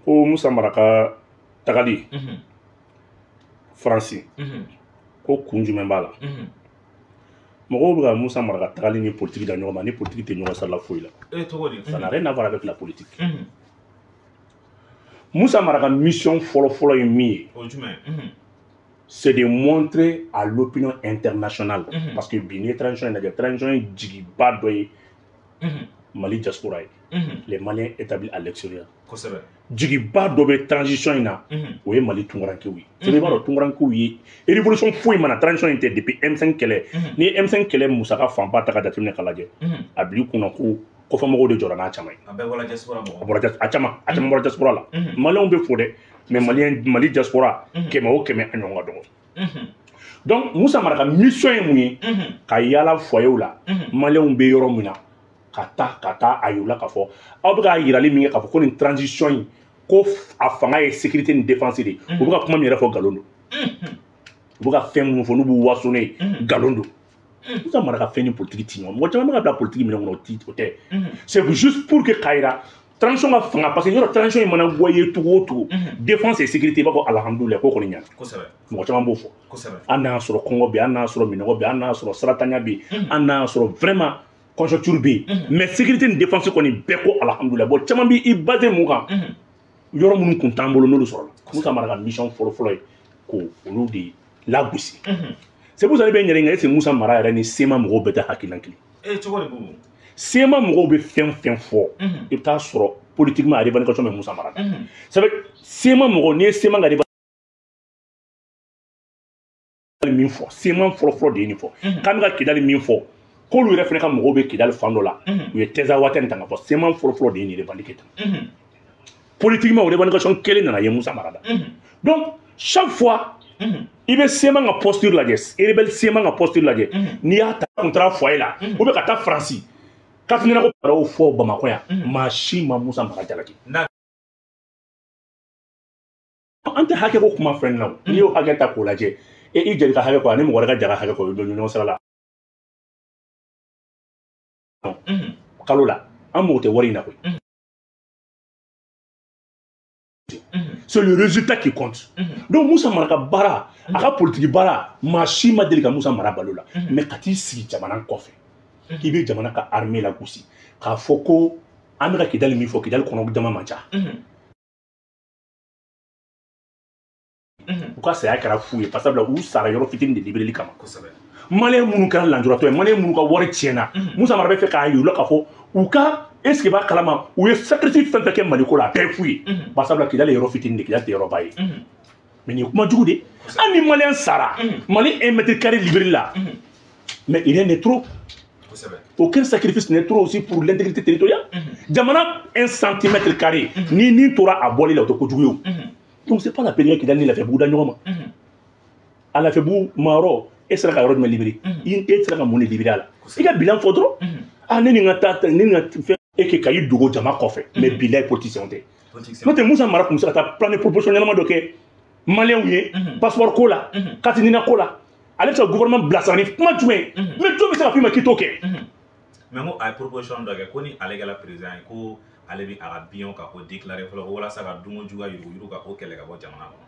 Ko Moussa Mara ka tagali Faransi, ko kun jumɛn b'a la? Mɔgɔw bɛ ka Moussa Mara ka tagali ni politique da ɲɔgɔn ma, ni politique tɛ ɲɔgɔn sira la foyi la. Ça n'a rien à voir avec la politique. Moussa Mara ka mission fɔlɔ-fɔlɔ ye min ye, c'est de montrer à l'opinion internationale, parce que bi n'i ye transition in lajɛ, transition ye jigiba dɔ ye Mali diaspora ye, les Maliens établis à l'extérieur. Jigiba dɔ bɛ transition in na, o ye Mali tunkarankew ye. C'est i b'a dɔn tunkarankew ye révolution foyi mana transition in tɛ depuis M5 kɛlɛ. Ni ye M5 kɛlɛ musaka fanba ta ka jateminɛ ka lajɛ, a bil'i kunna ko kɔfɛmɔgɔw de jɔra n'a caman ye. A bɛɛ bɔra diaspora mɔgɔ. A bɔra a caman, a caman bɔra diaspora la. Maliyɛnw bɛ fo dɛ, mais Maliyɛn Mali diaspora 100 o 100 a ɲɔgɔn ka dɔgɔ. Donc Moussa Mara ka mission ye mun ye? Ka yala foyer la, Maliyɛnw bɛ yɔrɔ min na, ka taa a yir'u la k'a fɔ aw bɛ k'a yirali min kɛ k'a fɔ ko nin transition in ko a fanga ye sécurité ni défense de ye, u bɛ ka kuma min yɛrɛ fɔ nkalon don, u bɛ ka fɛn minnu fɔ n'u b'u waso ne ye nkalon don. Moussa Mara ka fɛn ni politique ti ɲɔgɔn, mɔgɔ caman bɛ ka bila politique minɛn kɔnɔ, o tɛ. C'est juste pour que k'a yira transition ka fanga, parce que yɔrɔ transition in mana bɔ i ye cogo o cogo, défense et sécurité, i b'a fɔ alhamdulilayi ko kɔni ɲɛna. Mɔgɔ caman b'o fɔ. Hali n'a y'a sɔrɔ kɔngɔ bɛ yen, hali n'a y'a sɔrɔ minɔgɔ bɛ yen, hali n'a y'a sɔrɔ siratanya bɛ yen, hali n'a y'a sɔrɔ vraiment conjoncture bɛ yen, mais sécurité ni défense kɔni bɛɛ ko alhamdulilayi. Bon, caman bɛ i basé mun kan, yɔrɔ minnu kun t'an bolo n'olu sɔrɔla. Moussa Mara ka mission fɔlɔ-fɔlɔ ye ko olu de lagosi. C'est pour ça que bɛ n yɛrɛ ɲininka, est-ce que Moussa Mara yɛrɛ ni CMA mɔgɔw bɛɛ tɛ hakilina kelen? CMA mɔgɔw bɛ fɛn fɛn fɔ, i bɛ taa sɔrɔ politiquement a revendication bɛ Moussa Mara la. C'est vrai, CMA mɔgɔw, n'i ye CMA ka revendication min fɔ, CMA fɔlɔ-fɔlɔ de ye nin fɔ k'an bɛ ka Kidali min fɔ, k'olu yɛrɛ fana ka mɔgɔw bɛ Kidali fan dɔ la, u ye Tɛza Watɛ ta ka fɔ CMA fɔlɔ-fɔlɔ de ye nin revendiquer tan. Politiquement, o revendication kelen nana ye Moussa Mara la. Donc chaque fois i bɛ CMA ka posture lajɛ, rebelle CMA ka posture lajɛ, n'i y'a ta kun taara foyer la ou bien ka taa Faransi katinɛ ko maraw fɔ Bamakɔ yan, maa si ma Moussa Mara jalaki. An tɛ hakɛ ko kuma fɛn na o, n'i y'o hakɛ ta k'o lajɛ, e i jeli ka hakɛ kɔ ani mɔgɔ wɛrɛ ka jaga hakɛ kɔ, o bɛ ɲɔgɔn sira la. Kalo la an mago tɛ wari in na koyi. C'est le résultat qui compte. Donc Moussa Mara ka baara, a ka politique baara, maa si ma deli ka Moussa Mara balo la. Mais ka t'i sigi jamana kɔfɛ, k'i bɛ jamana ka armée lagosi, k'a fɔ ko an bɛ ka Kidali min fɔ, Kidali kɔnɔ jama man ca. U ka saya kɛra fu ye, parce que u sara yɔrɔ fitinin de libérali kama. Maliyɛn minnu kɛra lanjuratɔ ye, Maliyɛn minnu ka wari tiɲɛna, Moussa Mara bɛ fɛ k'a yir'u la k'a fɔ u ka est-ce que b'a kalama u ye sacrifice fɛn fɛn kɛ Maliko la, a bɛɛ ye fu ye. Barisabula Kidali ye yɔrɔ fitinin de, Kidali tɛ yɔrɔba ye. Mais nin ye kuma jugu de. Hali ni Maliyɛn sara Mali 1 mètre carré libéré la, mais rien n'est trop. Aucun sacrifice n'est trop aussi pour l'intégrité territoriale. Jamana 1 centimètre carré, ni tora a bɔli la, o tɛ kojugu ye o. Donc c'est pas la peine Kidali ni Lafiyabugu da ɲɔgɔn ma. A Lafiyabugu mayɔrɔ, e sera ka yɔrɔ jumɛn libéré? E sera ka mun de libéré a la? I ka bilan fɔ dɔrɔn. Ah, ne ni n ka taa, ne ni n ka fɛn e kɛ ka i dogo jama kɔfɛ. Mais bilayi politicien tɛ. N'o tɛ Moussa Mara tun bɛ se ka taa plan de proposition ɲɛnama dɔ kɛ Maliyɛnw ye, passeport ko la, carte NINA ko la. Ale bɛ se ka gouvernement bilasira ni kuma jumɛn ye? Mais jɔn bɛ se ka f'i ma k'i t'o kɛ? Mais n ko a ye proposition dɔ kɛ ko ni ale kɛra président ye, ko ale bɛ a ka biens ka o déclarer fɔlɔ, ko walasa ka dunko juguya yuruguyurugu ka o kɛlɛ ka bɔ jamana kɔnɔ.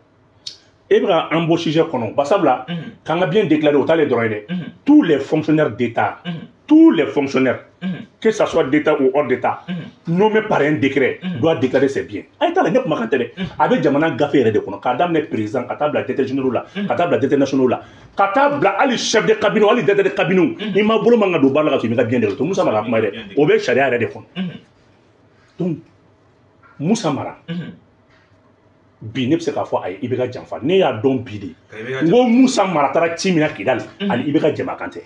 E bɛ ka an bɔ sujet kɔnɔ, barisabula k'an ka bien déclarer o t'ale dɔrɔn ye dɛ. Tous les fonctionnaires d'État, tous les fonctionnaires, que ça soit d'État ou hors d'État, nommés par un décret, doit déclarer ses biens. A ye t'a la, ne kumakan tɛ dɛ. A bɛ jamana gafe yɛrɛ de kɔnɔ, k'a daminɛ président, ka taa bila directeur généraux la, ka taa bila directeur nationaux la, ka taa bila hali chef de cabinet, hali directeur de cabinet, i ma bolo man ka don baara la ka sɔrɔ i m'i ka bien déclarer. O Moussa Mara ka kuma ye dɛ, o bɛ sariya yɛrɛ de kɔnɔ. Donc Moussa Mara, bi ne bɛ se k'a fɔ a ye IBK janfa. Ne y'a dɔn bi de. N ko Moussa Mara taara ci min na Kidali, ani IBK jɛmakan tɛ.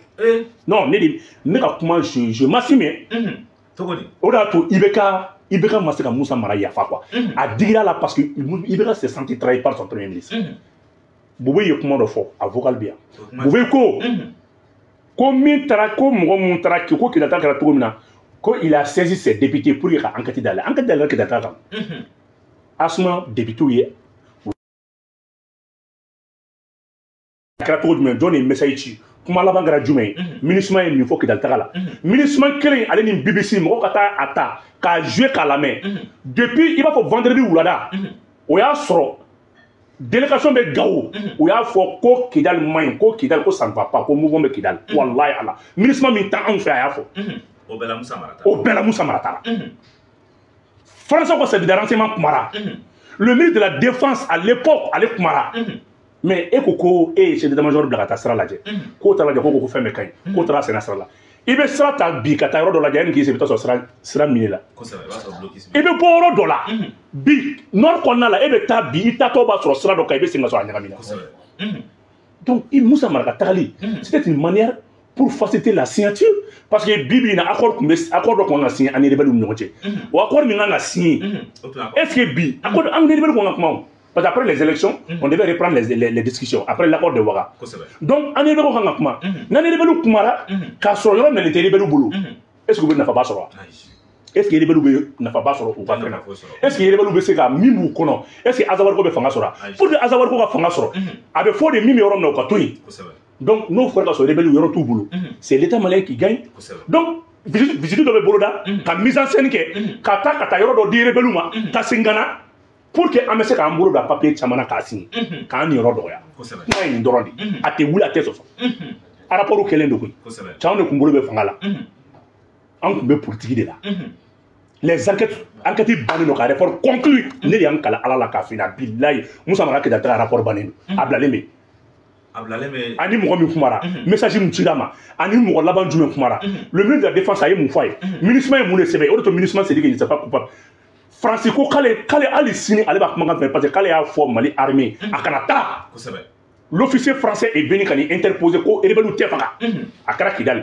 Non, ne de ne ka kuma, je m'assume. O de y'a to IBK ma se ka Moussa Mara yafa quoi. A digira la parce que IBK s'est senti trahi par son premier ministre. Boubou ye kuma dɔ fɔ, a vocal bɛ yan. Boubou ko min taara, ko mɔgɔ mun taara ko Kidali ta kɛra cogo min na, ko il a saisi ses députés pour que ka enquête dayɛlɛ. Enquête dayɛlɛ Kidali ta kan. Asuma député ye a kɛra cogo jumɛn, jɔn de ye message ci, Kuma laban kɛra jumɛn ye? MINUSMA ye min fɔ Kidali taga la, MINUSMA kelen ale ni BBC mɔgɔw ka taa a ta k'a jouer k'a lamɛn. Depuis i b'a fɔ vendredi wulada, o y'a sɔrɔ délégation bɛ Gao, u y'a fɔ ko Kidali man ɲi, ko Kidali ko ça ne va pas, ko mouvement bɛ Kidali. Walayi ala, MINUSMA min t'anw fɛ, a y'a fɔ. O bɛɛ la Musa Mara ta. O bɛɛ la Musa Mara ta la. Français ko service de renseignement kumara. Le ministre de la Défense à l'époque ale kumara. Mais e ko ko e ye chef d'état-major bila ka taa sira lajɛ, k'o taara lajɛ, ko fɛn bɛɛ ka ɲi, k'o taara senna sira la. I bɛ sira ta bi ka taa yɔrɔ dɔ lajɛ, yanni k'i se i bɛ taa sɔrɔ sira minɛ la. I bɛ bɔ yɔrɔ dɔ la bi nord kɔnɔna la, e bɛ taa bi i taatɔ b'a sɔrɔ sira dɔ kan, i bɛ segin ka sɔrɔ a ɲagamina. Donc Moussa Mara ka tagali, c'était une manière pour faciliter la signature, parce que bi bi in na accord tun bɛ, accord dɔ tun kan ka signer an ni rebelles ni ɲɔgɔn cɛ. O accord min kan ka signer, est-ce que bi accord an ni rebelles kan ka kuma o? Parce qu'après les élections, on devait reprendre les discussions, après l'accord de Ouaga. Donc, an ni rebelles kan ka kuma. N'an ni rebelles kumara, k'a sɔrɔ yɔrɔ min tɛ rebelles bolo, est-ce que u bɛ nafaba sɔrɔ wa? Est-ce que rebelles bɛ nafaba sɔrɔ u ka fɛn na? Est-ce que rebelles bɛ se ka min b'u kɔnɔ? Est-ce que Azawad ko bɛ fanga sɔrɔ? Pour que Azawad ko ka fanga sɔrɔ, a bɛ fɔ de min bɛ yɔrɔ min na o ka to yen. Donc, n'o fɔra ka sɔrɔ rebelles yɔrɔ t'u bolo, c'est l'État malien qui gagne. Donc, visite dɔ bɛ boloda, ka mise en scène kɛ, ka taa yɔrɔ dɔ di rebelles ma, ka segin ka na, pour que an bɛ se k'an bolo bila papier caman na k'a signer, k'an niyɔrɔ dɔgɔya. Kuma ye nin dɔrɔn de, a tɛ wuli a tɛ sɔsɔ. Rapport kɛlen don koyi, caman de kun bolo bɛ fanga la, an kun bɛ politique de la. Les enquêtes, enquête bannen don ka rapport conclu, ne de y'an kalan ala la k'a f'i ɲɛna, bilayi Moussa Mara Kidali taga rapport bannen don, a bilalen bɛ. Ani mɔgɔ min kumara, message min cira ma, ani mɔgɔ laban jumɛn kumara, le ministre de la Défense a ye mun fɔ a ye, MINUSMA ye mun de sɛbɛn, o de to MINUSMA s'est dit qu'il n'était pas coupable. Faransi ko k'ale hali sini ale b'a kumakan fɛ, parce que k'ale y'a fɔ Mali armée a kana taa. L'officier français est venu ka nin interposer ko rebelle tɛ faga. A kɛra Kidali.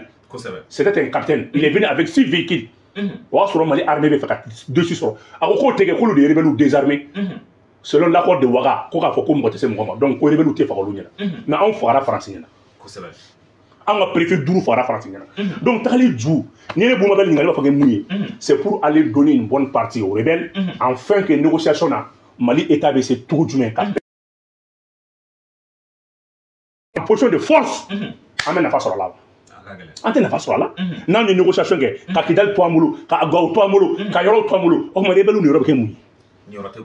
C'était un capitaine, il est venu avec 6 véhicules. O y'a sɔrɔ Mali armée bɛ fɛ ka dessus sɔrɔ. A ko k'o tɛ kɛ, k'olu de ye rebelle désarmé. Selon l'accord de Ouaga, ko k'a fɔ ko mɔgɔ tɛ se mɔgɔ ma, donc ko rebelle tɛ faga olu ɲɛna. Mais anw fagara Faransi ɲɛna. An ka préfet 5 fagara Faransi ɲɛna. Donc tagali ju, ni ne Bouma bɛ ɲininkali b'a fɔ kɛ mun ye, c'est pour aller donner une bonne partie aux rebelles, afin que négociation na Mali État bɛ se cogo jumɛn ka en position de force, an bɛ nafa sɔrɔ a la wa? An tɛ nafa sɔrɔ a la. N'an ye négociation kɛ, ka Kidali to an bolo, ka Gawo to an bolo, ka yɔrɔw to an bolo, o tuma rebelles ni yɔrɔ bɛ kɛ mun ye?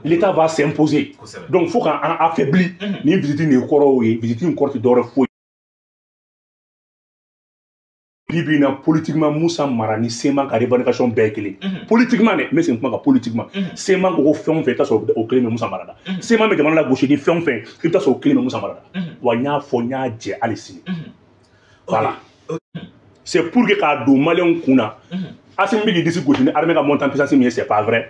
L'État va s'imposer. Donc, il faut qu'on affaiblit. Ni visite ni kɔrɔw ye, visite ni kɔrɔ tɛ dɔwɛrɛ foyi. Bi bi in na politiquement Moussa Mara ni CMA ka revendication bɛɛ ye kelen. Politiquement dɛ, n bɛ segin kuma kan politiquement. CMA ko ko fɛn o fɛn i bɛ taa sɔrɔ o kelen bɛ Moussa Mara la. CMA bɛ jamana lagosi ni fɛn o fɛn i bɛ taa sɔrɔ o kelen bɛ Moussa Mara la. Wa n y'a fɔ n y'a jɛ hali sini. Voilà. C'est pour que k'a don maliyɛnw kun na. Assimi bɛ k'i disi gosi ni armée ka montée en puissance min ye, c'est pas vrai.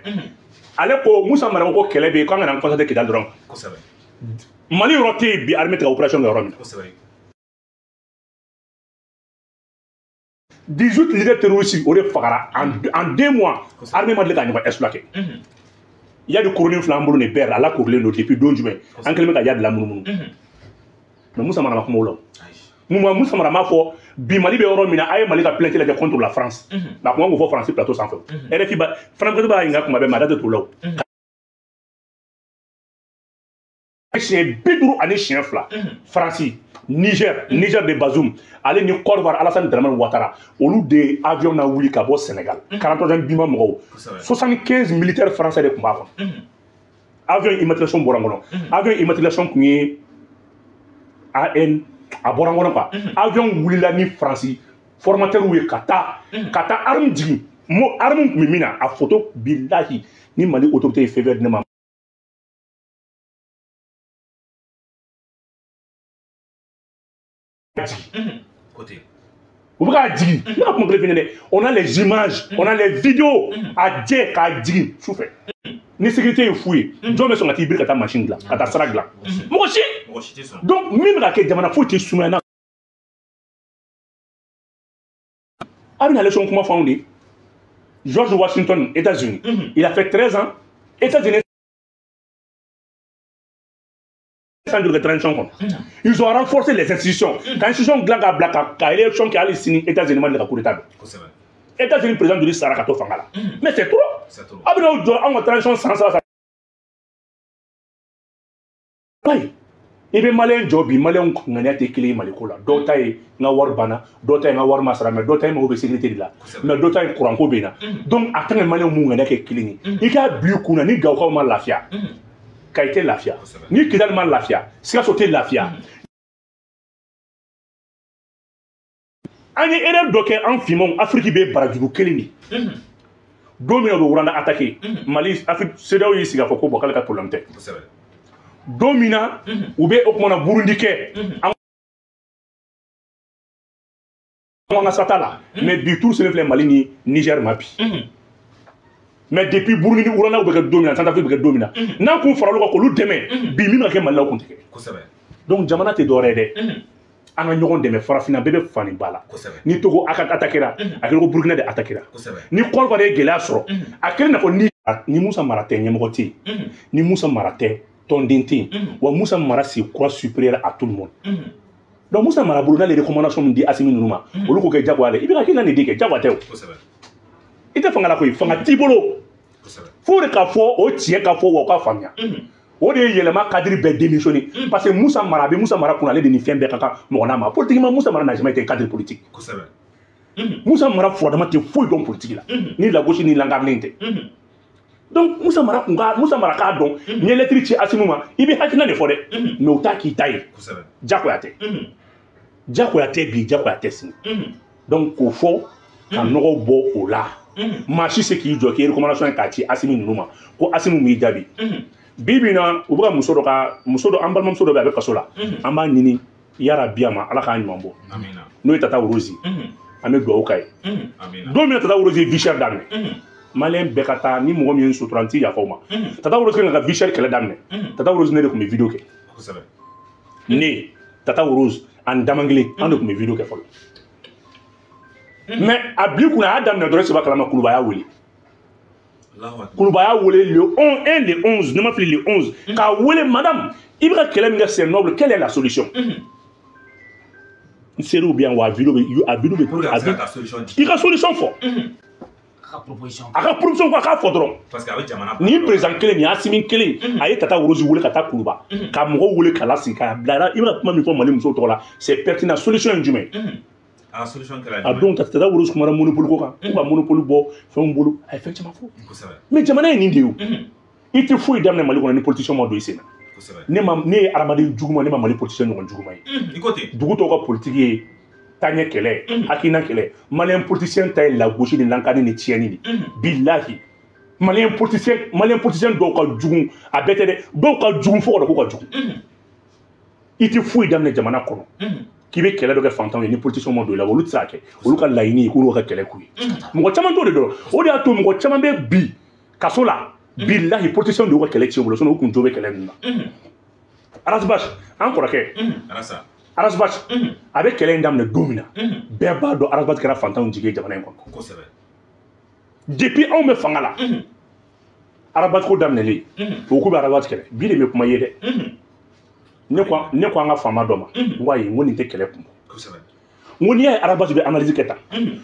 Ale ko Moussa Mara ko kɛlɛ bɛ yen k'an kana constater Kidali dɔrɔn. Mali yɔrɔ tɛ yen bi armée tɛ ka opération kɛ yɔrɔ min na. 18 leaders terroristes o de fagara en 2 mois. Armée ma deli ka ɲɔgɔn exploiter. Yadi kurunin filɛ an bolo nin bɛɛ la, a lakorilen don depuis don jumɛn, an kɛlen bɛ ka Yadi lamunumunu. Mais Moussa Mara ma kuma o la o. Moussa Mara m'a fɔ bi Mali bɛ yɔrɔ min na, a ye Mali ka plainte lajɛ contre la France. Mais a kun kan k'o fɔ France plateau sanfɛ. RFI ba France b'a ɲininka kuma bɛɛ, mais a da tɛ t'o la o. Siɲɛ 52 Faransi, Niger, Niger de Bazoum, ale ni Côte d'Ivoire Alassane Dramane Ouattara, olu de avion na wuli ka bɔ Sénégal. 43e bima mɔgɔw, 75 militaires français de tun b'a kɔnɔ. Avion immatriculation bɔra n kɔnɔ. Avion immatriculation tun ye AN, a bɔra n kɔnɔ quoi. Avion wulila ni Faransi formateur ye ka taa arme jigin. Arme tun bɛ min na, a photo bilahi ni Mali autorité ye feu vert di ne ma. U bɛ k'a jigin, ne ka kuma kelen fɛnɛ dɛ, on a les images, on a les vidéos, a jɛ k'a jigin su fɛ. Ni sécurité ye fu ye, jɔn bɛ sɔn ka t'i biri ka taa machine dilan, ka taa sira dilan? Mɔgɔ si. Donc min bɛ ka kɛ jamana foyi tɛ sumaya na. A bɛna élection kuma fɔ anw de. George Washington, États-Unis, il a fait 13 ans, États-Unis de transition kɔnɔ. Ils ont renforcé les institutions. Quand institution dilan k'a bila ka élection kɛ hali sini États-Unis ma deli ka coup d'état don. États-Unis président joli sara ka to fanga la. Mais c'est trop. A bɛna o jɔ anw ka transition san saba san. Ayi. I bɛ maliyɛn jɔ bi, maliyɛnw ŋaniya tɛ kelen ye Maliko la. Dɔw ta ye n ka wari banna, dɔw ta ye n ka wari ma sara, mais dɔw ta ye mago bɛ sécurité de la, mais dɔw ta ye kuranko bɛ na. Donc a tant que maliyɛnw m'u ŋaniya kɛ kelen ye, i k'a bila i kun na ni Gawokaw ma lafiya, Kayi tɛ lafiya, ni Kidali ma lafiya, Sikaso tɛ lafiya. An ye erreur dɔ kɛ an finmanw, Afrique bɛ barajuru kelen de. Don min na u bɛ Rwanda attaquer, Mali Afrique CEDEAO y'i sigi k'a fɔ ko bon k'ale ka problème tɛ. Don min na u bɛ o kumana Burundi kɛ, an ka sata la, mais bi tour selen filɛ Mali ni Niger ma bi. Mais depuis Burundi ni Rwanda bɛ kɛ don min na, Centrafrique bɛ kɛ don min na, n'an kun faral'u kan k'olu dɛmɛ, bi min bɛ kɛ Mali la o kun tɛ kɛ. Donc jamana tɛ dɔwɛrɛ ye dɛ. An ka ɲɔgɔn dɛmɛ, farafinna bɛɛ bɛ fani ba la. Ni Togo attaquera, a kɛlen ko Burkina de attaquera. Ni Côte d'Ivoire ye gɛlɛya sɔrɔ, a kɛlen n'a fɔ ni Musa Mara tɛ ɲɛmɔgɔ tɛ yen, ni Musa Mara tɛ tɔnden tɛ yen, wa Musa Mara se croit supérieur à tout le monde. Donc Musa Mara bolo n'ale recommandation min di Asimi ninnu ma, olu k'o kɛ jagoya la. I bɛ ka hakilina de di kɛ jagoya tɛ o. I tɛ fanga la koyi, fanga t'i bolo. Fo de ka fɔ o tiɲɛ ka fɔ wa o ka faamuya. O de ye yɛlɛma cadre bɛɛ démissionné, parce que Musa Mara bɛ Musa Mara kunna, ale de ni fɛn bɛɛ ka kan mɔgɔ n'a ma. Politiquement Musa Mara n'a jamais été cadre politique. Musa Mara furadama tɛ foyi dɔn politique la, ni lagosi ni langarinen tɛ. Donc Musa Mara kun ka Musa Mara k'a dɔn, n ye lettre ci Asimi ma, i bɛ hakilina de fɔ dɛ, mais o t'a k'i ta ye. Jagoya tɛ. Jagoya tɛ bi, jagoya tɛ sini. Donc k'o fɔ ka nɔgɔ bɔ o la. Maa si se k'i jɔ k'i recommandation ye k'a ci Asimi ninnu ma, ko Asimi m'i jaabi. Bi bi na u bɛ ka muso dɔ ka muso dɔ, an balimamuso dɔ bɛ yen, a bɛ kaso la. An b'a ɲini yarabi a ma, Ala k'a ɲuman bɔ. N'o ye Tata Rose, an bɛ dugawu k'a ye. Don min na Tata Rose ye vie chère daminɛ, maliyɛn bɛɛ ka taa ni mɔgɔ min ye n sutura n t'i yafa o ma. Tata Rose kɛlen ka vie chère kɛlɛ daminɛ, Tata Rose ne de tun bɛ vidéo kɛ. Ne Tata Rose ani Damangelen an de tun bɛ vidéo kɛ fɔlɔ. Mais a bil'i kunna a y'a daminɛ dɔrɔn, Seba kalama Kuluba y'a wele. Kuluba y'a wele le 11, 1 le 11, ne ma fili le 11, k'a wele madame, i bɛ ka kɛlɛ min kɛ c'est noble, quelle est la solution? N ser'u bɛ yan wa a vidéo bɛ a vidéo bɛ i ka solution fɔ. A ka proposition fɔ, a k'a fɔ dɔrɔn. Nin président kelen, nin Asimi kelen, a ye Tata Rose wele ka taa Kuluba, ka mɔgɔw wele k'a lasigi k'a bila, i bɛna kuma min fɔ Mali musow tɔgɔ la, c'est pertinent, solution ye jumɛn ye? A don Tata Rose kumana monopole ko kan, k'u ka monopole bɔ fɛnw bolo, a ye fɛn caman fɔ. Mais jamana ye nin de ye o. I tɛ foyi daminɛ Mali kɔnɔ ni politicien ma don i sen na. Ne ye hadamaden juguman, ne ma Mali politicien ɲɔgɔn juguman ye. Dugu tɔw ka politique ye taaɲɛ kɛlɛ, hakilina kɛlɛ. Maliyɛn politicien ta ye lagosi ni lankani ni tiɲɛni de. Bilahi. Maliyɛn politicien dɔw ka jugu, a bɛɛ tɛ dɛ, dɔw ka jugu fo ka dɔn k'u ka jugu. I tɛ foyi daminɛ jamana kɔnɔ k'i bɛ kɛlɛ dɔ kɛ fantanw ye ni politicien ma don i la, olu tɛ se ka kɛ. Olu ka laɲini ye k'olu ka kɛlɛ k'u ye. Mɔgɔ caman t'o de dɔn. O de y'a to mɔgɔ caman bɛ bi kaso la. Bilahi politicien de y'u ka kɛlɛ tiɲɛ u bolo, sinon u kun jo bɛ kɛlɛ ninnu na. Arasbash, an kɔrɔkɛ. Arasbash, a bɛ kɛlɛ in daminɛ don min na, bɛɛ b'a dɔn Arasbash kɛra fantanw jigi ye jamana in kɔnɔ. Depuis anw bɛ fanga la, Arasbash ko daminɛlen, o k'u bɛ Arasbash kɛlɛ. Bi de bɛ kuma ye dɛ. Ne ko an ka faama dɔ ma, n ko ayi, n ko nin tɛ kɛlɛ kun bɔ. N ko n'i y'a ye Arasbash bɛ analyse kɛ tan,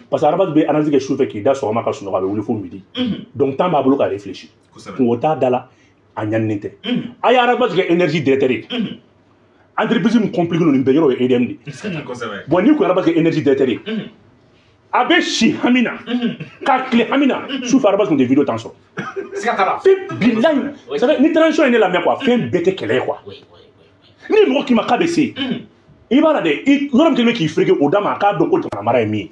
parce que Arasbash bɛ analyse kɛ sufɛ k'i da sɔgɔma ka sunɔgɔ, a bɛ wuli fo midi. Donc temps b'a bolo ka réfléchir. Kungo t'a da la, a ɲaninen tɛ. A ye Arasbash kɛ énergie directeur ye. Entreprise min compliqué nin bɛɛ yɔrɔ ye EDM de. Bon n'i kun Arasbash kɛ énergie directeur ye, a bɛ si hami na, ka tile hami na, sufɛ Arasbash kun tɛ vidéo tan sɔrɔ. Fɛn bilahi, ni transition ye ne lamɛn quoi, fɛn bɛɛ tɛ kɛlɛ ye quoi. Ni mɔgɔ k'i ma k'a bɛ se, i b'a la dɛ, yɔrɔ min kɛlen bɛ k'i fereke o da ma, a k'a dɔn ko jamana mara ye min ye.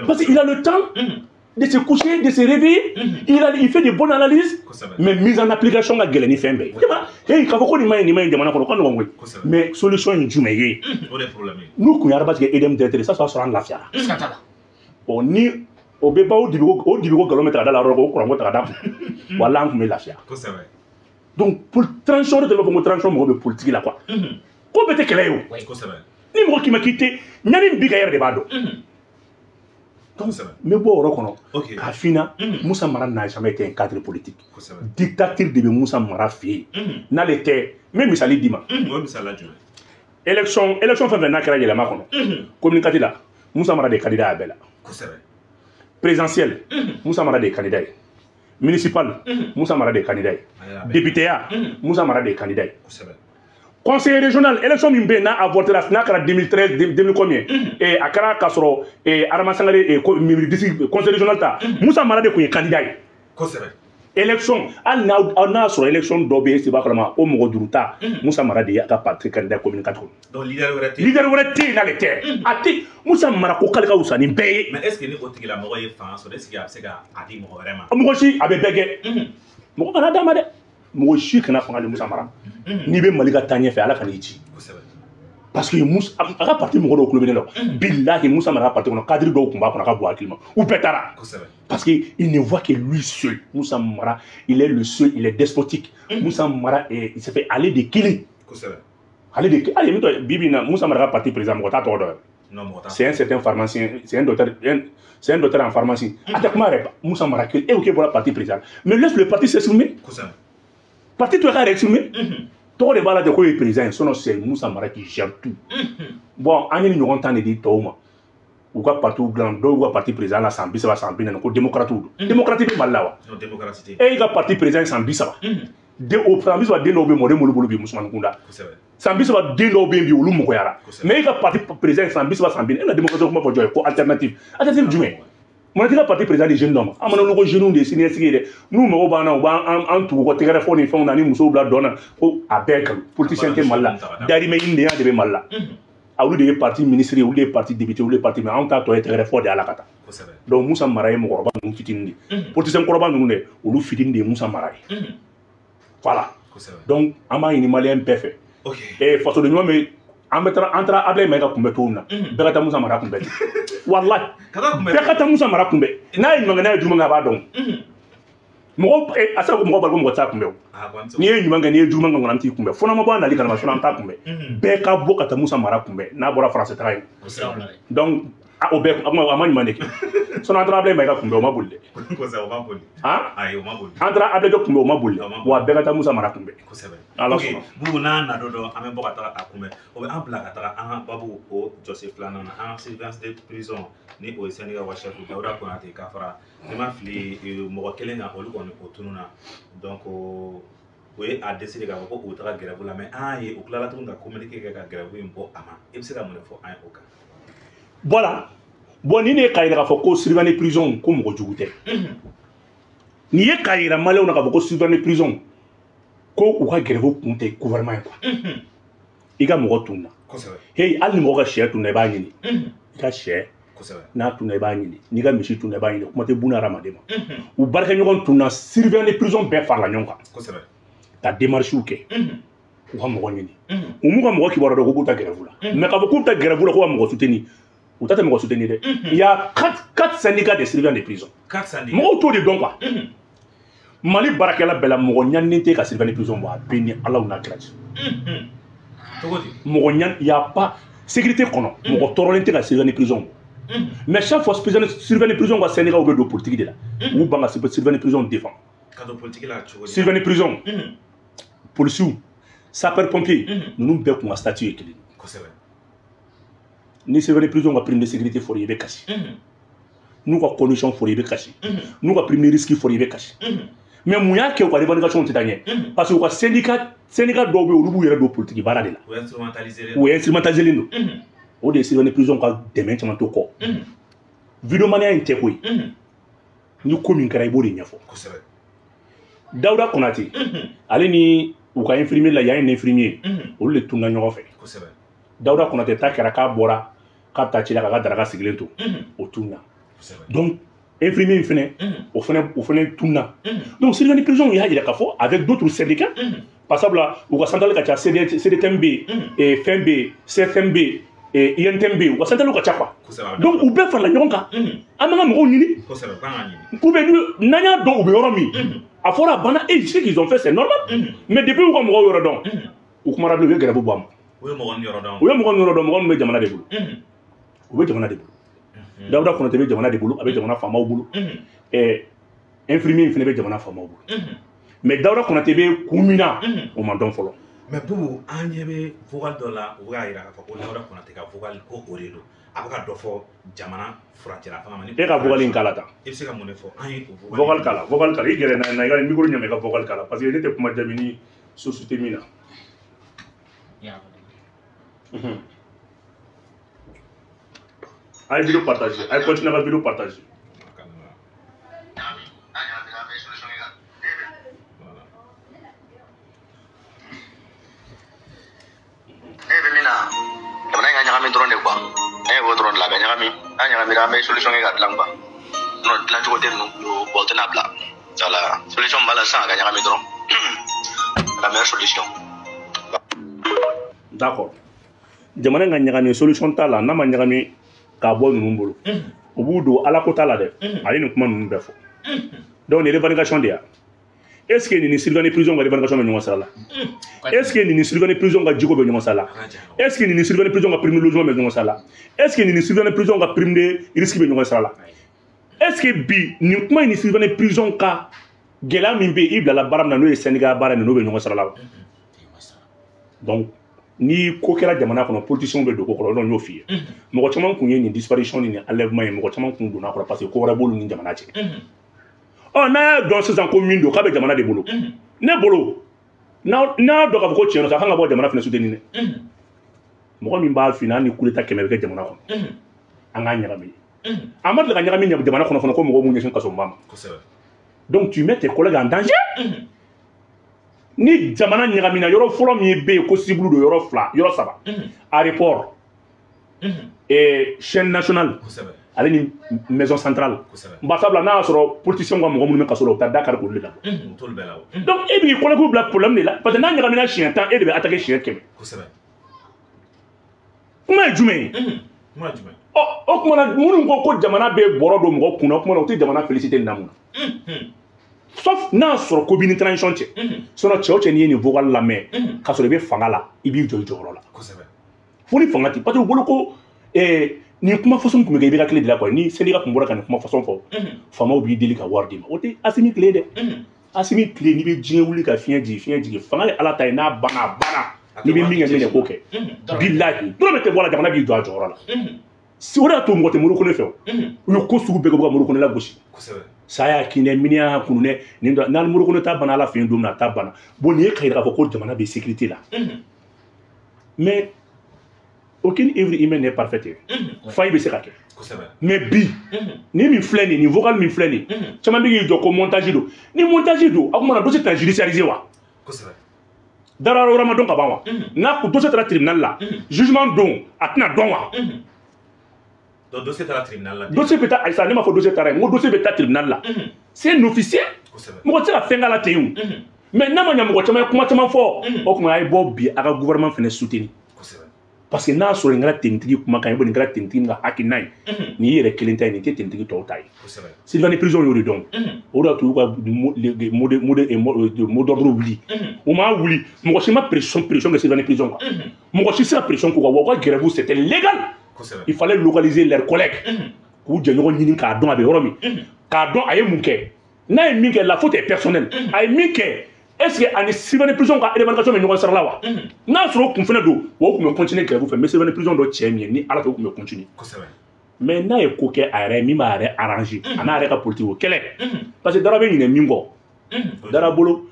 Parce qu'il a le temps de se coucher, de se réveiller, il fait de bonnes analyses, mais mise en application ka gɛlɛn ni fɛn bɛɛ ye. Hey, k'a fɔ ko nin ma ɲi, nin ma ɲi jamana kɔnɔ, ka nɔgɔn koyi. Mais solution ye jumɛn ye? N'u kun ye Arasbash kɛ EDM directeur, ça sɔrɔ an lafiyara. Bon ni o bɛ ban o dibi ko nkalon bɛ ta ka da la yɔrɔ o kuranko ta ka da kun, walahi an kun bɛ lafiya. Donc pour transition de b'a fɔ ko transition mɔgɔ bɛ politique la quoi. Ko bɛɛ tɛ kɛlɛ ye o. Ni mɔgɔ k'i ma k'i tɛ ɲani min b'i kan, e yɛrɛ de b'a dɔn. Donc n bɛ bɔ o yɔrɔ kɔnɔ k'a f'i ɲɛna, Musa Mara n'a jamais été un cadre politique. Dictature de bɛ Musa Mara fɛ yen. N'ale tɛ, n bɛ misali d'i ma. Élection fɛn fɛn n'a kɛra yɛlɛma kɔnɔ, commune 4 la, Musa Mara de ye candidat a bɛɛ la. Présidentielle, Musa Mara de ye candidat ye. Municipal, Musa Mara de ye candidat ye. Député ya, Musa Mara de ye candidat ye. Conseil régional élection min bɛ yen n'a avorté la, n'a kɛra 2013, 2000 combien, a kɛra k'a sɔrɔ Adama Sangare disi conseil régional ta, Musa Mara de tun ye candidat ye. Kosɛbɛ. Élection, hali n'a y'a sɔrɔ élection dɔ bɛ yen, seba kalama o mɔgɔ duuru ta, Musa Mara de ye a ka parti candidat commune 4 kɔnɔ. Donc leader wɛrɛ tɛ yen. Leader wɛrɛ tɛ yen n'ale tɛ. A tɛ Musa Mara ko k'ale ka wusa ni bɛɛ ye. Mais est ce que ni o tigilamɔgɔ ye fanga sɔrɔ, est ce que a bɛ se ka a di mɔgɔ wɛrɛ ma? Mɔgɔ si, a bɛ bɛɛ kɛ. Mɔgɔ kana d'a ma dɛ. Mɔgɔ si kana fanga di Musa Mara. N'i bɛ Mali ka taa ɲɛfɛ, Ala ka n'i ci. Parce que Musa a ka parti mɔgɔ dɔw tulo bɛ ne la. Bilahi, Musa Mara ka parti kɔnɔ, cadre dɔw tun b'a kɔnɔ a ka bon hakili ma. U bɛɛ taara. Parce que il ne voit que lui seul. Musa Mara, il est le seul, il est despotique. Musa Mara, il s'est fait aller de kelen. Ale de ale min tɔ bi bi in na, Musa Mara ka parti président, mɔgɔ t'a tɔgɔ dɔn. C'est un certain pharmacien, c'est un docteur, c'est un docteur en pharmacie. A tɛ kuma yɛrɛ, Musa Mara kelen. E ko k'e bɔra parti président. Mais laisse le parti s'exprimer. Parti to ka yɛrɛ exprimer. Tɔgɔ de b'a la de k'o ye président ye, sinon c'est Musa Mara qui gère tout. Bon, an ye nin ɲɔgɔn tan de di tɔw ma. U ka parti dilan, dɔw ka parti président la san 30, san 40, ko démocrate don. Démocrate bɛ Mali la wa? E y'i ka parti président ye san 30. Den o san 30 den dɔw bɛ mɔden m'olu bolo bi musomanin kunda. San 30 den dɔw bɛ yen bi, olu mɔgɔyara. Mais e ka parti président ye san 30, san 40, e na démocratie kuma fɔ jɔn ye ko alternative. Alternative jumɛn? Mun na t'i ka parti président di jeune dɔ ma? An mana wuli ko jeunes de ye siniɲɛsigi ye dɛ. N'u mago b'an na, u b'an an tugu kɔ tɛgɛrɛ fɔ ni fɛnw na, ni musow bila dɔn na, ko a bɛɛ nkalon. Politicien tɛ Mali la. Dahirimɛ ɲinidenya de bɛ Mali la. Olu de ye parti ministre ye, olu de ye parti député, olu de ye parti, mais anw ta tɔ ye tɛgɛrɛ fɔ de ala ka taa. Donc Musa Mara ye mɔgɔkɔrɔba ninnu fitinin de ye. Politicien kɔrɔba ninnu dɛ, olu fitinin de ye Musa Mara ye. Voilà. Donc an b'a ɲini malien bɛɛ fɛ. Fasoden ɲuman bɛ an bɛ taara, an taara Ablaye Mayiga kunbɛ cogo min na, bɛɛ ka taa Musa Mara kunbɛ. Walahi, bɛɛ ka taa Musa Mara kunbɛ. N'a ye ɲuman kɛ, n'a ye juguman kɛ, a b'a dɔn. Mɔgɔ a se ko mɔgɔ b'a ko mɔgɔ t'a kunbɛ o. N'i ye ɲuman kɛ, n'i ye juguman kɛ, an t'i kunbɛ. Fo n'an ma bɔ a nali kalama, sinon an t'a kunbɛ. Bɛɛ ka bɔ ka taa Musa Mara kunbɛ n'a bɔra France taga ye. Donc o bɛɛ a ma ɲuman de kɛ. Sinon an taara Ablaye Mayiga kunbɛ, o ma boli dɛ. An taara Ablaye kunbɛ, o ma boli dɛ. Wa bɛɛ ka taa Musa Mara kunbɛ. Ala sɔnna. Bubu n'a na don dɔ, an bɛ bɔ ka taga a kunbɛ. O bɛ an bila ka taga an ka babu o jɔsen filanan na, an ka surveillance de prison ni o ye syndicat ka chef Dawuda Konate ka fara ni ma fili mɔgɔ kelen kan, olu kɔni o tununna. Donc o ye a décidé k'a fɔ ko u taga grève la, mais an y'a ye u tilala tuguni ka communiqué kɛ ka grève in bɔ a ma. I bɛ se ka mun de fɔ an ye o kan? Voilà. Bon, ni ne ye k'a yira k'a fɔ ko surveillant de prison ko mɔgɔ jugu tɛ. Nin ye k'a yira maliyɛnw na k'a fɔ ko surveillant de prison ko u ka grève kun tɛ gouvernement ye quoi. I ka mɔgɔ tunna. Hey, hali ni mɔgɔ ka sɛ tunna, i b'a ɲini. I ka sɛ n'a tunna, i b'a ɲini. N'i ka misi tunna, i b'a ɲini. Kuma tɛ buna hadamaden ma. U baarakɛɲɔgɔn tunna, surveillant de prison bɛɛ farala ɲɔgɔn kan. Ka démarches kɛ. U ka mɔgɔ ɲini. U m'u ka mɔgɔ kibaruya dɔn ko k'u ta grève la. Mais k'a fɔ k'u ta grève la ko ka mɔgɔ soutenir. U ta tɛ mɔgɔ soutenir dɛ. Il y a 4 syndicats de surveillants de prison. 4 syndicats. Mɔgɔw t'o de dɔn quoi. Mali baarakɛla bɛɛ la, mɔgɔ ɲaninen tɛ ka surveillant de prison bɔ, a bɛ ni Ala n'a kira cɛ. Mɔgɔ ɲan, il y a pas sécurité kɔnɔ, mɔgɔ tɔɔrɔlen tɛ ka surveillant de prison bɔ. Mais chaque fois surveillant de prison ka syndicat bɛ don politique de la. U ban ka surveillant de prison défend. Ka don politique la cogo di? Surveillant de prison, policiers, sapeurs pompiers, ninnu bɛɛ kun ka statut ye kelen. Kosɛbɛ. Ni surveillant de prison ka prime de sécurité fɔra i bɛ kasi. N'u ka condition fɔra i bɛ kasi. N'u ka prime de risque fɔra i bɛ kasi. Mais mun y'a kɛ u ka revendication tɛ taa ɲɛ? Parce que u ka syndicat dɔw bɛ yen, olu b'u yɛrɛ don politique baara de la. U instrumentalisé don. O de ye surveillant de prison ka dɛmɛ caman to kɔ. Videomaniya in tɛ koyi. Ni ko min kɛra, i b'o de ɲɛfɔ. Dawuda Konate, ale ni u ka infirmier la, yan ye infirmier, olu de tunna ɲɔgɔn fɛ. Dawuda Konate ta kɛra k'a bɔra k'a bɛ taa ci la k'a ka daraka sigilen to, o tunna. Donc infirmier in fɛnɛ, o fɛnɛ tunna. Donc surveillant de prison y'a jira k'a fɔ avec d'autres syndicats, par exemple u ka centrale ka ca, CDTM bɛ yen, fɛn bɛ yen, CFM bɛ yen, INTM bɛ yen, u ka centrale ka ca quoi. Donc u bɛɛ farala ɲɔgɔn kan, an b'an ka mɔgɔw ɲini. Ou bien n'an y'a dɔn u bɛ yɔrɔ min, a fɔra a banna, et ce qu'ils ont fait c'est normal. Mais depuis u ka mɔgɔw yɔrɔ dɔn, u kumara bilen, u ye grève bɔ a ma. U ye mɔgɔ yɔrɔ dɔn. U ye mɔgɔ yɔrɔ dɔn, mɔgɔ min bɛ jamana de bolo. U bɛ jamana de bolo. Dawuda Konate bɛ jamana de bolo, a bɛ jamana faamaw bolo. Infirmier in fana bɛ jamana faamaw bolo. Mais Dawuda Konate bɛ kun min na, o ma dɔn fɔlɔ. Mais Bubu, an ɲɛ bɛ vocal dɔ la, u bɛ k'a jira k'a fɔ ko Dawuda Konate ka vocal ko o de don. A bɛ ka dɔ fɔ jamana furancɛla fanga ma. E ka vocal in k'a la tan. I bɛ se ka mun de fɔ an ye o vocal k'a la, vocal k'a la. I gɛrɛ na, i ka micro ɲɛma, i ka vocal k'a la, parce que ne tɛ kuma jaabi ni source tɛ min na. A ye vidéo partager, a ye continuer ka vidéo partager. Ne bɛ min na, jamana in ka ɲagami dɔrɔn de quoi. An ye o dɔrɔn de la, a ka ɲagami, an ɲagamira, an bɛ solution kɛ ka dilan quoi. Sinon dilan cogo tɛ ninnu bolo, bon, o tɛna bila. Voilà, solution b'a la sisan, a ka ɲagami dɔrɔn. La meilleure solution. D'accord. Jamana in ka ɲagami, solution t'a la, n'a ma ɲagami k'a bɔ ninnu bolo. U b'u don ala ko t'a la dɛ. A ye nin kuma ninnu bɛɛ fɔ. Donc nin revendication de ya. Est-ce que nin ni surveillant de prison ka revendication bɛ ɲɔgɔn sira la? Est-ce que nin ni surveillant de prison ka jiko bɛ ɲɔgɔn sira la? Est-ce que nin ni surveillant de prison ka prime de logement bɛ ɲɔgɔn sira la? Est-ce que nin ni surveillant de prison ka prime de risque bɛ ɲɔgɔn sira la? Est-ce que bi nin kuma in ni surveillant de prison ka gɛlɛya min bɛ yen, i bilala baara min na, n'o ye syndicat baara ye, n'o bɛ ɲɔgɔn sira la wa? Donc ni ko kɛra jamana kɔnɔ, politiciens bɛ don ko kɔrɔ, n'o y'o f'i ye. Mɔgɔ caman kun ye nin disparition ni nin enlèvement ye, mɔgɔ caman kun donna a kɔrɔ parce que ko wɛrɛ b'olu ni jamana cɛ. Ɔ, n'a y'a dɔn sisan ko min don, k'a bɛ jamana de bolo. Ne bolo, n'a y'a dɔn k'a fɔ ko tiɲɛ don, a kan ka bɔ jamana fana soutenir dɛ. Mɔgɔ min b'a f'i ɲɛna, hali ni coup d'état 100 bɛ kɛ jamana kɔnɔ, an k'a ɲagami. A ma deli ka ɲagami jamana kɔnɔ fana ko mɔgɔw b'u ɲɛsin kasoba ma. Donc tu mets tes collègues en danger. Ni jamana ɲagamina, yɔrɔ fɔlɔ min bɛ yen ko cible don, yɔrɔ fila, yɔrɔ saba: aéroport, et chaîne nationale, ale ni maison centrale. Barisabula n'a y'a sɔrɔ politicien ka mɔgɔ minnu bɛ kaso la, u bɛ taa da kari k'olu de labɔ. Donc e b'i collègue bila problème de la, parce que n'a ɲagamina siɲɛ 10, e de bɛ attaquer siɲɛ 100. Kuma ye jumɛn ye? Ɔ, o tuma na, minnu ko ko jamana bɛ bɔrɔ don mɔgɔ kun na, o tuma na u tɛ jamana féliciter nin na mun na? Sauf n'a y'a sɔrɔ ko b'i ni transition cɛ. Sinon cɛ o cɛ, n'i ye nin vocal lamɛn k'a sɔrɔ i bɛ fanga la, i b'i jɔ i jɔyɔrɔ la. Fo ni fanga tɛ, parce que u bolo ko nin kuma façon tun bɛ kɛ i bɛ ka tile de la quoi. Ni syndicat tun bɔra ka nin kuma façon fɔ, faamaw b'i deli ka wari d'i ma. O tɛ Asimi tile dɛ. Asimi tile, n'i bɛ diɲɛ wuli ka fiɲɛ jigin, fiɲɛ jigin, fanga ye ala ta ye, n'a banna, a banna. N'i bɛ min kɛ, min kɛ, k'o kɛ. Bilahi, dɔrɔmɛ tɛ bɔ a la, jamana b'i jɔ a jɔyɔrɔ la. O de y'a to mɔgɔ tɛ Mori Kone fɛ o. U ye ko sugu bɛɛ kɛ, u bɛ ka Mori Kone lagosi. Saya y'a kin dɛ, miniya y'a kunun dɛ, nin dɔ n'an Mori Kone ta banna ala fɛ yen don min na, a ta banna. Bon, nin ye k'a yira k'a fɔ ko jamana bɛ sécurité la. Mais aucune œuvre humaine n'est parfaite. Faille bɛ se ka kɛ. Mais bi, ni min filɛ nin ye, nin vocal min filɛ nin ye, caman bɛ k'i jɔ ko montage don. Ni montage don, a kuma na dossier tɛna judiciariser wa? Dara yɔrɔ ma dɔn ka ban wa? N'a ko dossier taara tribunal la, jugement don, a tɛna dɔn wa? Donc dossier taara tribunal la. Dossier bɛ taa, ayisa, ne m'a fɔ dossier taara yen, n ko dossier bɛ taa tribunal la. C'est un officier. Mɔgɔ tɛ se ka fɛn k'a la ten o. Mais n'a ma ɲɛ, mɔgɔ caman ye kuma caman fɔ, o tuma a ye bɔ bi, a ka gouvernement fana soutenir. Parce que n'a sɔrɔ nin kɛra tenitigi kumakan ye, nin kɛra tenitigi ka hakilina ye, nin y'i yɛrɛ kelen ta ye, nin tɛ tenitigi tɔw ta ye. Sylvain prison y'o de dɔn. O de y'a to u ka mot d'ordre wuli. U m'a wuli, mɔgɔ si ma pression kɛ Sylvain prison kan. Mɔgɔ si tɛ se ka pression k'u kan, wa u ka grève c'était légal. Il fallait localiser leurs collègues. K'u jɛɲɔgɔn ɲini k'a dɔn a bɛ yɔrɔ min. K'a dɔn a ye mun kɛ. N'a ye min kɛ, la faute est personnelle. A ye min kɛ, est-ce que ani Sylvain prison ka revendication bɛ ɲɔgɔn sira la wa? N'a sɔrɔ o kun fana don, o tun bɛ continuer grève fɛ. Mais Sylvain prison dɔ cɛ min ye, ni ala fɛ, o tun bɛ continuer. Mais n'a ye ko kɛ a yɛrɛ ye min b'a yɛrɛ arranger, a n'a yɛrɛ ka politique o kɛlɛ. Parce que Dara bɛ ɲinɛ min kɔ. Dara bolo,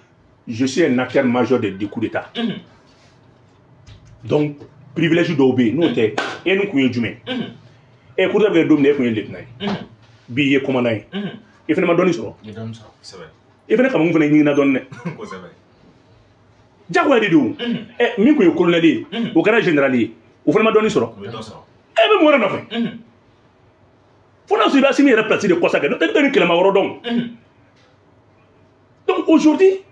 je suis un acteur majeur des coups d'État. Donc privilège dɔw bɛ yen, n'o tɛ, e ni kun ye jumɛn? E coup d'État bɛ kɛ don min na, e kun ye lieutenant ye. Bi i ye commandant ye. I fana ma dɔɔnin sɔrɔ. I fana kamakun fana ɲiginna dɔɔnin dɛ. Jagoya de don. Ɛ, min kun ye colonel ye, o kɛra général ye, o fana ma dɔɔnin sɔrɔ. E bɛ mun wɛrɛ nɔfɛ? Fo n'a sɔrɔ i bɛ Asimi yɛrɛ place de kɔsa kɛ, n'o tɛ ne tɛ nin kɛlɛma yɔrɔ dɔn. Donc aujourd'hui,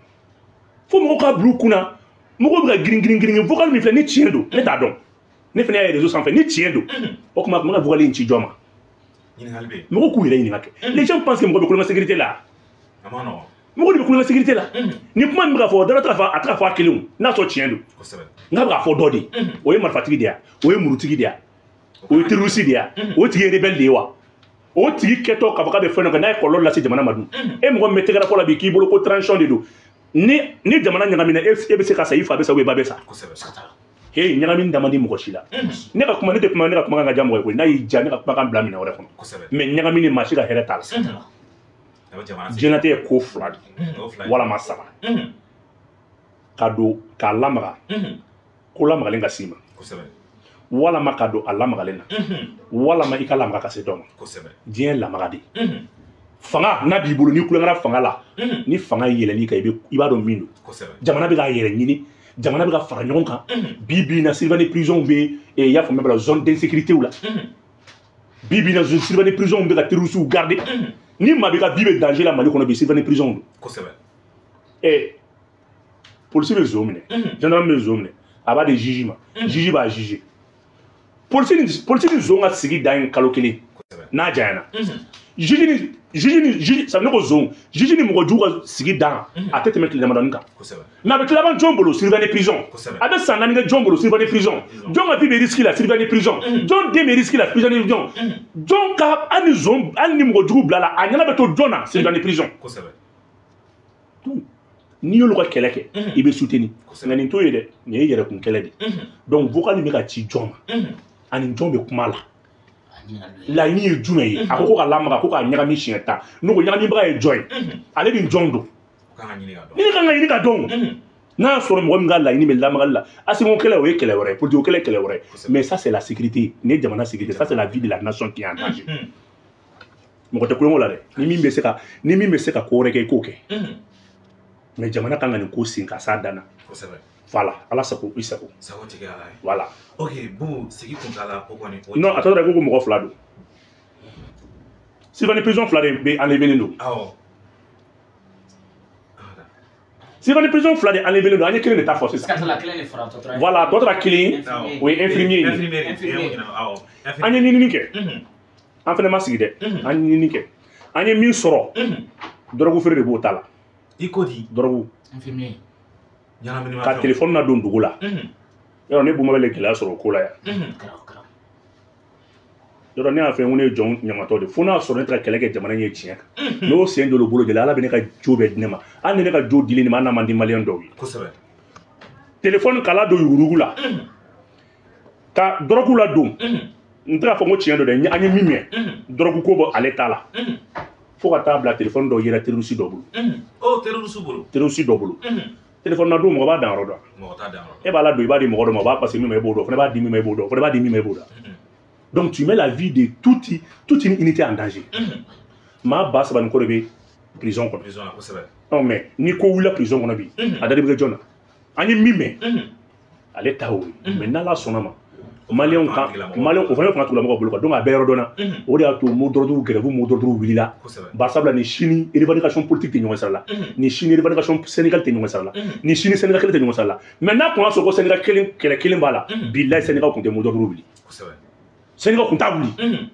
fo mɔgɔw k'a bila u kunna, mɔgɔw bɛ ka girin girin girin vocal min filɛ, ni tiɲɛ don, ne t'a dɔn. Ne fana y'a ye réseau sanfɛ, ni tiɲɛ don, o tuma a tun bɛ ka vocal in ci jɔn ma? Mɔgɔw k'u yɛrɛ ɲininka kɛ. Les gens pensent que mɔgɔ bɛ kulonkɛ sécurité la. Mɔgɔ de bɛ kulonkɛ sécurité la. Ni kuma min bɛ ka fɔ, dara tɛ ka fɔ, a tɛ ka fɔ a kelen o, n'a sɔrɔ tiɲɛ don. N'a bɛ ka fɔ dɔ de, o ye marifatigi de ye, o ye murutigi de ye, o ye terroriste de ye, o tigi ye rebelle de ye wa? O tigi kɛtɔ k'a fɔ k'a bɛ fɛn dɔ kɛ, n'a ye kɔlɔlɔ lase jamana ma dun? E mɔgɔ min bɛ tɛgɛrɛ fɔ la bi k'i bolo ko transition de don, ni jamana ɲagamina, e bɛ se ka sa, i fa bɛ sa, ou i ba bɛ sa. Hey, ɲagami da man di mɔgɔ si la. Ne ka kuma, ne tɛ kuma, ne ka kumakan ka diya mɔgɔ ye koyi. N'a y'i diya, ne ka kumakan bila minɛn wɛrɛ kɔnɔ. Mais ɲagami ni maa si ka hɛrɛ t'a la. Diɲɛlatigɛ ye ko fila de ye, walama saba. Ka don k'a lamaga, Ko lamagalen ka s'i ma. Walama ka don a lamagalen na. Walama i ka lamaga ka se dɔ ma. Diɲɛ lamaga de. Fanga n'a b'i bolo n'i kulonkɛra fanga la, ni fanga yɛlɛn'i kan i b'a dɔn min don. Jamana bɛ k'a yɛrɛ ɲini, jamana bɛ ka fara ɲɔgɔn kan. Bi bi in na surveillant de prison bɛ i y'a faamuya b'a la zone d'insécurité la. Bi bi in na surveillant de prison bɛ ka terroristes garder. Ni maa b'i ka vie bɛ danger la Mali kɔnɔ bi surveillant de prison don. Polisi bɛ zon minɛ, gendarme bɛ zon minɛ, a b'a di juge ma, juge b'a juger. Polisi ni zon ka sigi dan ye kalo kelen n'a janyana. Juge ni ça ne ko zon, juge ni mɔgɔ jugu ka sigi dan a tɛ tɛmɛ tile damadɔni kan. Mais a bɛ laban jɔn bolo surveillant de prison. A bɛ san naani kɛ jɔn bolo surveillant de prison. Jɔn ka vie bɛ risque la surveillant de prison. Jɔn den bɛ risque la surveillant de prison. Jɔn ka hali ni zon hali ni mɔgɔ jugu bila la a ɲɛna bɛ to jɔn na surveillant de prison. Donc n'i y'olu ka kɛlɛ kɛ i bɛ soutenir. Nka nin t'o ye dɛ, nin ye yɛrɛkun kɛlɛ de. Donc vocal in bɛ ka ci jɔn ma ani jɔn bɛ kuma la. Laɲini ye jumɛn ye? A ko ko ka lamaga ko k'a ɲagami siɲɛ 10. Ne ko ɲagamibaga ye jɔn ye? Ale ni jɔn don? Ni ne kan ka ɲini ka dɔn. N'a y'a sɔrɔ mɔgɔ min ka laɲini bɛ lamagali la, Asimi kɛlɛ o ye kɛlɛ wɛrɛ ye, politique kɛlɛ kɛlɛ wɛrɛ ye. Mais ça c'est la sécurité, nin ye jamana sécurité, ça c'est la vie de la nation qui est en danger. Mɔgɔ tɛ kulonkɛ la dɛ. Ni min bɛ se ka ni min bɛ se ka ko wɛrɛ kɛ i k'o kɛ. Mais jamana kan ka nin ko sen ka s'a dan na. Voilà, ala sago i sago. Sago tigi ala ye. Voilà. Ok, Boubou, sigi kuntala o kɔni. Non, a tɔ tora ko mɔgɔ fila don. Surveillant de prison fila de bɛ enlevé don. Awɔ. Surveillant de prison fila de enlevé don, an ye kelen de ta fɔ sisan. Voilà, tɔ tora kelen o ye infirmier ye. Awɔ. An ye ɲinini kɛ. An fana ma sigi dɛ. An ye ɲinini kɛ. An ye min sɔrɔ. Dɔrɔgu feere de b'o ta la. I ko di? Dɔrɔgu. Infirmier. Ka téléphone na don dugu la. Yɔrɔ ne Buma bɛ gɛlɛya sɔrɔ o ko la yan. Yɔrɔ ne y'a fɛ ko ne ye jɔn ɲamatɔ de fo n'a sɔrɔ ne taara kɛlɛ kɛ jamana in ye tiɲɛ kan. N'o sen dɔ bolo gɛlɛya ala bɛ ne ka jo bɛɛ di ne ma. Hali ni ne ka jo dili ne ma hali n'a man di maliyɛn dɔw ye. Téléphone kala don yuruguyurugu la. Ka dɔrɔgu la don. N tɛ k'a fɔ ko tiɲɛ don dɛ, an ye min mɛn. Dɔrɔgu ko bɔ ale ta la. Fo ka taa bila téléphone dɔw yera terroriste dɔ bolo. Oh, terroriste bolo. Terroriste dɔ bolo. Téléphone na don mɔgɔ b'a dan yɔrɔ dɔn. Mɔgɔ t'a dan yɔrɔ dɔn. E b'a la don i b'a di mɔgɔ dɔ ma o b'a passer min ma e b'o dɔn o fana b'a di min ma e b'o dɔn o fana b'a di min ma e b'o dɔn. Donc tu mets la vie de toute une unité en danger. Maa 3000 ni kɔ de bɛ prison kɔnɔ. Prison la kosɛbɛ. Non mais ni ko wulila prison kɔnɔ bi a dali bɛ kɛ jɔn na? An ye min mɛn ale ta y'o ye. Mais n'Ala sɔnna ma maliyɛnw kan maliyɛnw o fana bɛ fanga tigilamɔgɔw bolo kan donc a bɛɛ yɔrɔ dɔn na. O de y'a to mot d'ordre grève mot d'ordre wulila. Barisabula ni sini revendication politique tɛ ɲɔgɔn sira la. Ni sini revendication syndicale tɛ ɲɔgɔn sira la. Ni sini syndicat kelen tɛ ɲɔgɔn sira la. Mais n'a kun y'a sɔrɔ ko syndicat kelen kɛlɛ kelen b'a la bilayi syndicat kun tɛ mot d'ordre wuli. Syndicat kun t'a wuli. N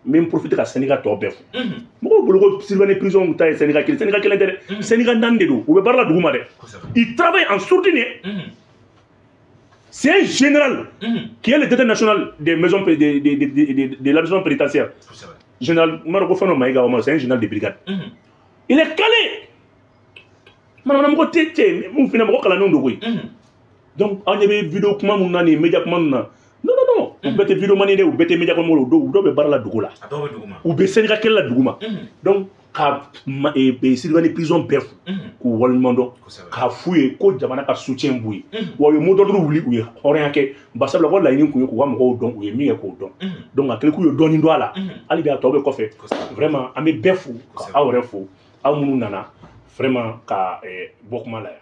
bɛ n profiter ka syndicat tɔ bɛɛ fo. Mɔgɔw bolo ko surveillant prison ta ye syndicat kelen syndicat kelen tɛ dɛ. Syndicat 4 de don u bɛ baara la dugu ma dɛ. Ils travaillent en sourdine. C'est un général qui est le directeur national des maisons de l'administration pénitentiaire. Général Maroko Fano Maïga Omar, c'est un général de brigade. Il est calé. Donc, on y avait vidéo comment on a média comment on a. Non non non, ou bête vidéo mané ou bête média comment on do ou do barla dugu la. Ou be Sénégal quel la dugu ma. Donc ka surveillant prison bɛɛ fo k'u waleɲuman dɔn k'a f'u ye ko jamana ka soutien b'u ye wa u ye mot d'ordre wuli u ye hɔrɔnya kɛ barisabula ko laɲini kun ye k'u ka mɔgɔw dɔn u ye min kɛ k'o dɔn donc a kɛlen k'u ye dɔɔnin dɔn a la hali bi a tɔ bɛ kɔfɛ vraiment an bɛ bɛɛ fo ka aw yɛrɛ fo aw minnu nana vraiment ka bɔ kuma la yan.